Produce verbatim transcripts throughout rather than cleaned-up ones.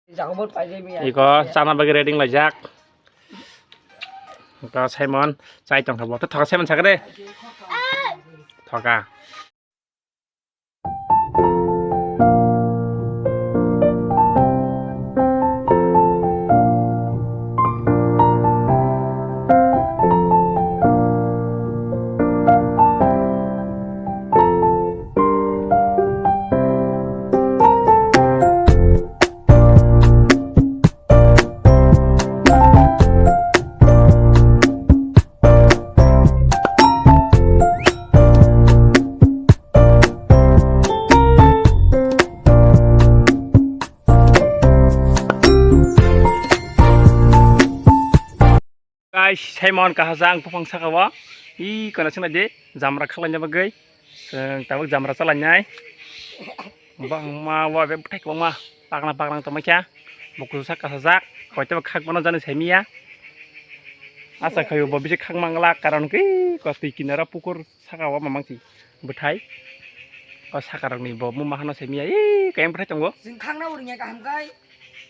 Iko chana bagwi ready wng laijak. Iko Simon chai tongkha bo. Thoka Simon sakha de. Thoka. Guys, Simon kahajang buphang saka o. I kana sina de jamra khalaina bagwi. Chwng tabuk jamra chalainai. Bangma wa be bwthai kwbangma pakna pakna tongma kha. Buku saka sajak. Hoito khak bono jani saimiya. Asa khayo bo bisi khak mangla karon ki ko twi kinara pukur saka o mamang si bwthai. O saka rok ni bo muma hano saimiya. Ih, kayang bwthai tongo. Jing khangna uringya kaham kai.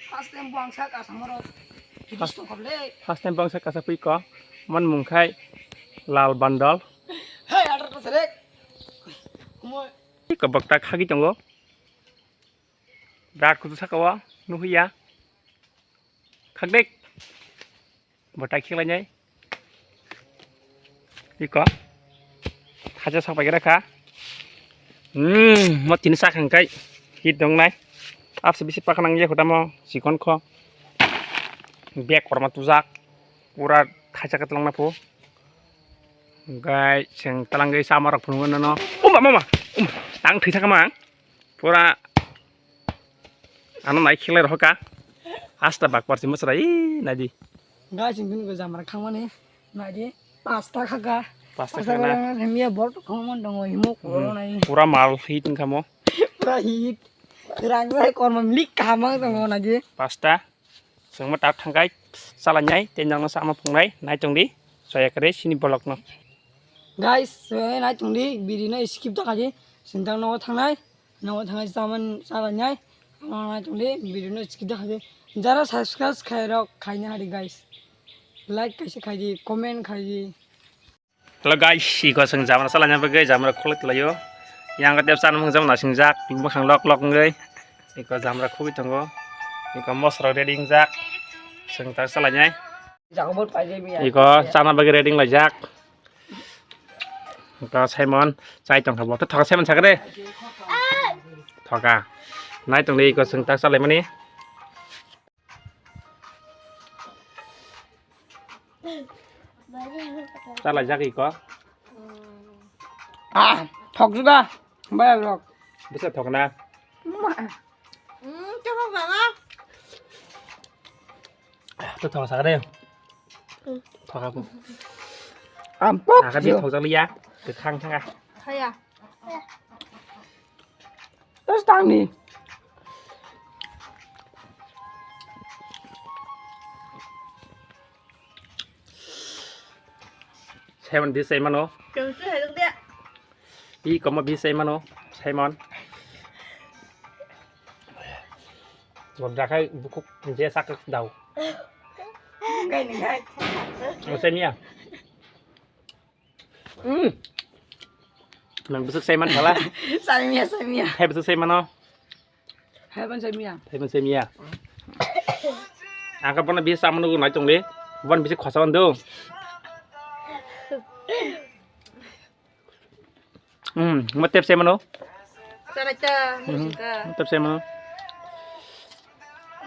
First time bo ang saka samaro. Kidis tong kable. First time bo ang saka sapui ko. Man mung khai Lal Bandal. Hey, adar ko serek. Kumo. Ih, kobok ta khagi tongo. Birat kutu saka o nuhuya. Khakdek. Bo tai khiklainai. Iko. Khacha sok paikera kha. Hmm, mo tini sak hangkai. Hit dong nai. Apsa bisi paknang ya khutamo sikon kho. Bek korma tujak. Pura khacha katlong na phu. Gai seng talang gai sama rok phunung no. Uma mama. Um. Tang thwi sakama. Pura ano nai khilai rohoka. Asta bak parsi masra i nadi. Guys, sing tini ko jamra khangmani nadi pasta khaka. Pasta khana. Hemia bor khangman dongo himo koro nai. Pura mal hit khamo. Pura hit. Rang bai korma mlik khamang dongo nadi. Pasta. Sengma tak thangkai. Salanyai tenjang no sama phungnai nai tongdi. Soya kare sini bolok no. Guys, nai tongdi video no skip ta khaji. Sintang no thangnai. Nangma thangwi chaman chalanai. Nangma tongdi video no skip da khaidi. Jara subscribe khairok khaina hari guys. Like kaisa khaidi, comment khaidi. Hello guys, iko seng jamra chalanya bagwi jamra khulai tlayo. Yang ka tep chan mung jamra singjak, bwkhang lok lok wngwi. Iko jamra khugwi tongo. Iko mosra ready wngjak. Seng tak chalanya. Iko chana bagwi ready wnglaijak. Iko Simon chai tongkha bo. Thoka Simon sakha de. Thoka. Nai tongdi iko seng tak chalaimani. Chalaijak iko. Ah, thok juga. Bayar rok. Bisa thok na. Hmm, coba banget. To thok sakha de. Thok aku. Ampok. Nah, kan dia thok jali ya. Ke khang khang ah. Saya. Terus tang ni. Simon bisa mano. Jangan tuh helok dia. I komo bisa mano. Simon. Gobda khai bukuk je sak dau. Ngai ni ngai. Mo semia. Hmm. Nang besuk seman kala. Semia semia. Hai besuk seman no. Hai ban semia. Hai ban semia. Angka pona bisa manu nai tong de. Bon bisa khosa do. Hmm, mo tep semano. Sana cha, musika. Tep semano.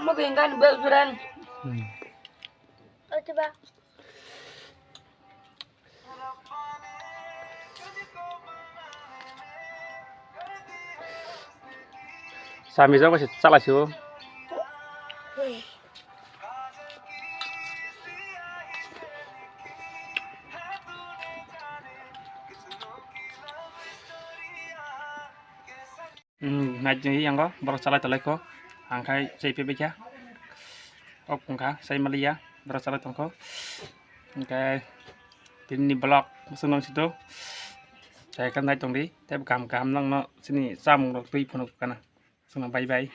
Mo gengan bel buran. Hmm. Oke ba. Sami jago se chala se o. Hmm, nai tong yango borok chalai tolai kho. Ang khai chai phi baikha. Ok wngkha chai maliya borok chalai tongkho. Hingke tini ni vlog bosong nang sito. Chai kha nai tongdi tei kaham kaham nang no chini chamung rok twi phunuk kana. Song bye bye.